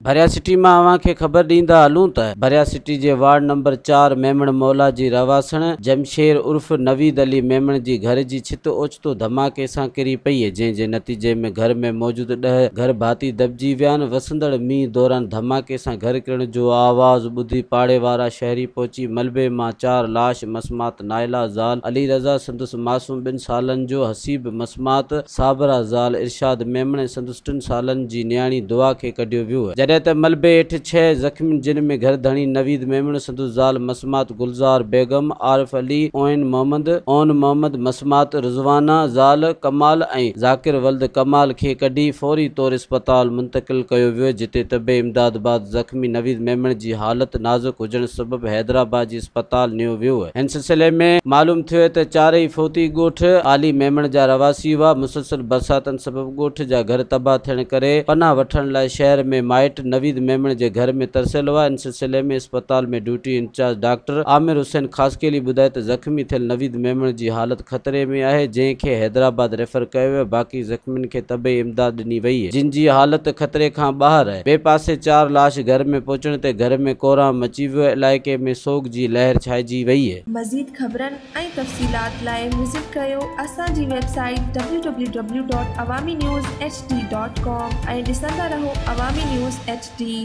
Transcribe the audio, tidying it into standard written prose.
ڀريا city مان اوهان کي خبر ڏيندا هلون ته ڀريا سٽي جي وارڊ نمبر چار ميمڻ مولا جي رهواسڻ جمشير عرف نويد علي ميمڻ جي گهر جي ڇت اوچتو ڌماڪي سان ڪري پئي جنهن جي نتيجي ۾ گهر ۾ موجود 10 گهر ڀاتي دٻجي ويا آهن. وسندڙ مينهن دوران ڌماڪي سان گهر ڪرڻ جو آواز ٻڌي پاڙي وارا شهري پهچي ملبي مان چار لاش مسمات نائلا زال علي رضا سندس معصوم ٻن سالن جو حسيب مسمات صابره زال ارشاد ميمڻ ۽ سندس ٽن سالن جي نياڻي دعا کي ڪڍيو ويو، جڏهن ته ملبي هيٺ ڇهه زخمين جن ۾ گهر ڌڻي نويد ميمڻ، سندس زال مسمات گلزار بيگم، عارف علي، اوين محمد، عون محمد، مسمات رضوانه زال ڪمال ۽ ذاڪر ولد ڪمال کي ڪڍي فوري طور اسپتال منتقل ڪيو ويو، جتي طبي امداد بعد زخمي نويد ميمڻ جي حالت نازڪ هجڻ سبب حيدرآباد جي اسپتال نيو ويو. هن سلسلي ۾ معلوم ٿيو ته چارئي فوتي ڳوٺ عالي ميمڻ جا رهواسي هئا، مسلسل برساتن سبب ڳوٺ جا گهر تباهه ٿيڻ ڪري پناهه وٺڻ لاء شهر ۾ مائٽ نويد ميمڻ جي گهر ۾ ترسيل هئا. ان سلسلي ۾ اسپتال ۾ duty incharge doctor Amir Hussain Khaskheli ٻڌايو ته زخمي ٿيل نويد ميمڻ جي حالت خطري ۾ آهي جنهن کي حيدرآباد ريفر ڪيو ويو باقي زخمين کي طبي امداد ڏني وئي جن جي حالت خطري کان ٻاهر آهي. ٻئي پاسي چار لاش گهر ۾ پهچڻ تي گهر ۾ ڪهرام مچي ويو علائقي ۾ سوڳ جي لهر ڇائجي وئي. مزيد خبرن ۽ تفصيلات لاء وزٽ ڪريو اسان جي website W W W dot Awami news H D dot com ۽ ڏسندا رهو عوامي نيوز ايڇ ڊي.